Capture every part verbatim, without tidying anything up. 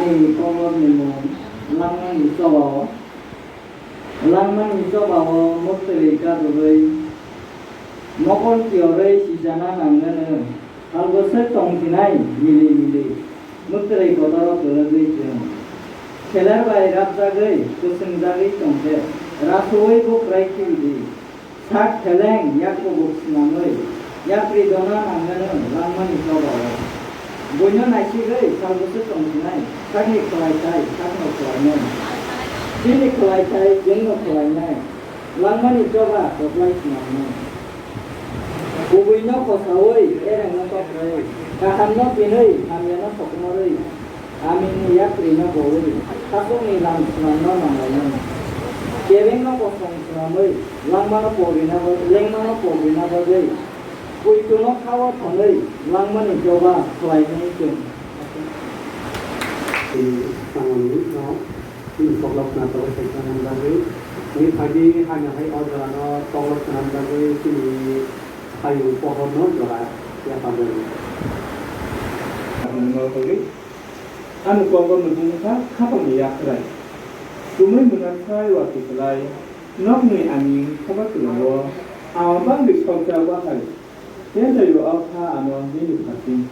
Ni koknokni mung langmani choba-o, langmani choba-o mwktwrwi kadulwi mokol kiyorwi sijana nang nwnw. Salbwswk tongsinai mili mili, mwktwrwi kotor kwrwngwi chwng. Kheler bai rabjagwi kwswngjagwi tongkhe, rasowi bukhwrai khibidi. Sak theleng yak kubuk swnamwi, yapri dona nang nwnw langmani choba-o. Buino naisigwi salbwswk tongsinai, sakni khwlai thai sakno khwlainai, chini khwlai thai chwngno khwlainai, langmani choba koplai swnamnai. Kubuino khosaui, erengno koprwi, kahamno pinwi, hamyano sokomorwi, amini yaprino boui, khasukni lam swnamno nanglainai. Kebengno kosong swnamwi, langmano pogrina ba-, lengmano pogrina bagwi, puituno khao thangwi, langmani choba khlainai chwng. Tei tangmani no chini koklop khna togwi sai tongmani bagwi, tini phaidi haino hai o jorano koklop khna bagwi chini hayung pohorno jora yapharjagwi. Ani kokborokni bumung kha khapangni yakhwrai. Tumui mwnaksai watwi kwlai, nokni ani khaba kwlwngo, a bangwi sokjak wahai. Tei taibo o kha ano nini pharsing.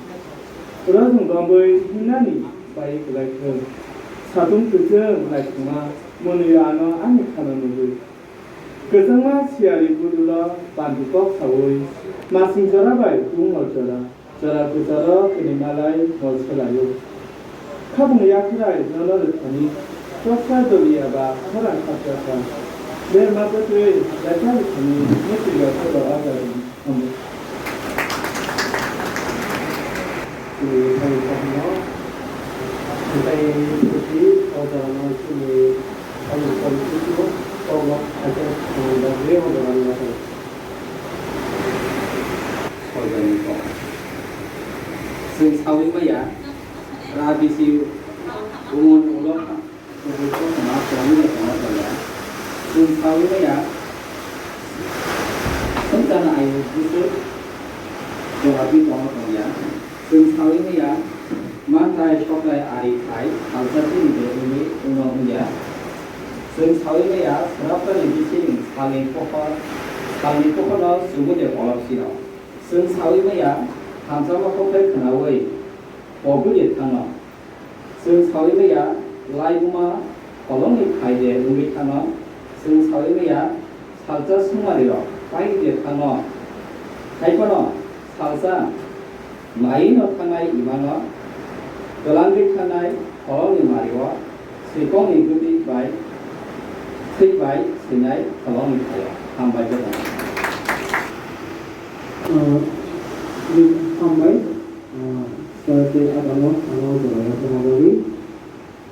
Rojong romwi himnani bai kwlai thung. Satung kwchwng naithokma mwnwi ano ani khano nugwi. Kwchangma siyari budulo bandi kok saui, masing jora bai tungmo jora, jora kwcharo kwni malai mol selaio. Khabung yakhwrai nono rwthani, choksa doliya ba khorang khapjak kha. Berma kwtwi jaisa rwthani, mwtwi yakhwrai ba agar. Chini thani kokno, tei phuti o jorano chini thani politiko kokno khaisa thangwi bagwi o jorani yakarwi. Soijakni kok. Chwng saui maya, ra bisi umon ulo. Kubui koktwma kwrwngwi tongma tongya. Chwng saui maya, swngcharno ayuk bwswk jora twi tongma tongya. Chwng saui maya, manthai sokrai ari thai salsa chini de wngwi wngno wngya. Chwng saui maya, swrapnani bising salni pohor, salni pohorno chumui de kolop sino. Chwng saui maya, hamjakma kokthai khwnaui pogwi de thangno. Chwng saui maya laibuma kolongni phai de wngwi thangno, chwng saui maya salsa sungmari rok pai de thangno. Haiphano salsa maino thangnai imano twlangwi thangnai kolongni mario swikongni bwtwi bai thwi bai swinai kolongni phaio. Hambai jotono. Ah, hambai. Ah, sir tei adamo ano jora yapharma bagwi.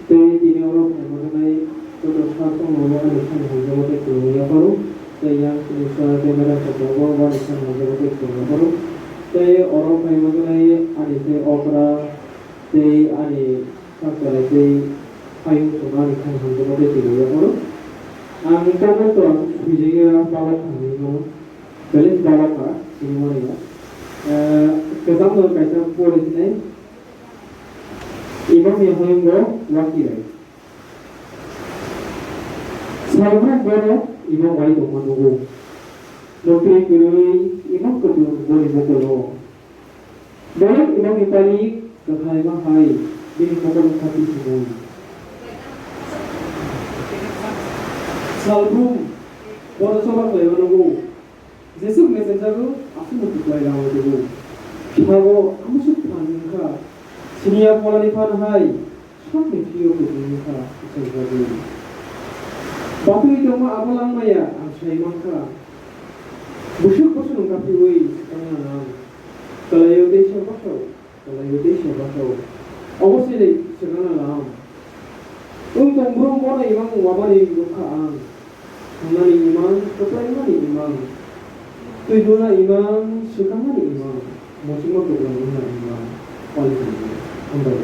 Tei tini oro phaima khanai joto sir tongmani ani thani hamjakma tei kwrwngwi yapharo. Tei yang chini sir tei madam sir tongo, boni thani hamjakma tei kwrwngwi yapharo. Tei oro phaima khanai ani tei okra tei ani sak chwrai tei hayung chwngno ani thani hamjakma tei kwrwngwi yapharo. Ang comment o ang swijagya balok kha hinwi mano. Belai balok kha, sini mani ya. Eh, kwcham no kaisa pori sinai. Imam ni hoyongo waki rai. Salbrum bono imam wai tongma nugo. Mukri kwrwi imam kwthwng boni mokolo. Borok imamni tali kwthai ma hai bini mokol wngkha twi simi. Salbrum bono choba khlaiwi nugo. Jesuk messenger-o aswkno kwplai rangwi tubu. Phiyago amsuk phan wngkha. Siniya pholani phan hai sakni phiyok kwthwi wngkha kwchajagwi. Batwi tongma abo langmaya ang sai mankha. Bwswk bwswk wngkha phiwi swkangna nang. Kwlaio teisa bwswk. Kwlaio teisa bwswk. Obo se de swkangna nang. Wng tong brum bono imang wabani wngkha ang. Thangmani imang, kwplaimani imang, twi duna imang, swkangmani imang, muchungma kwplai wngna imang, pali tongmani. Hambai.